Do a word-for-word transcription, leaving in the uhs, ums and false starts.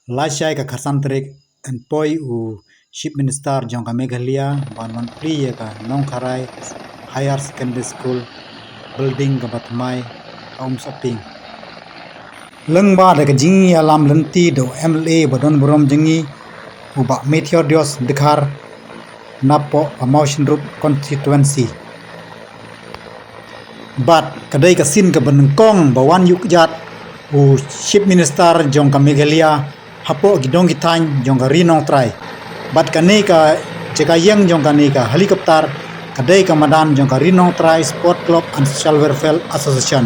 Lashai ka khatsan tarik, yn poi u Chief Minister jong ka Meghalaya ban wan plie ïa ka Nongkharai Higher Secondary School building kaba thymmai ha Umsohping. Lyngba da ka jingïalam lynti da u M L A ba don burom jong ngi, u Bah Methodius Dkhar, napoh ka Mawshynrut constituency. Bad ka dei ka sien kaba nyngkong ba wan ïuh kjat u Chief Minister jong ka Meghalaya hapoh ki dong ki thaiñ jong ka Ri Nongtrai. Bad kane ka jaka ïeng jong kane ka helicopter ka dei ka madan jong ka Ri Nongtrai Sport Club and Social Welfare Association.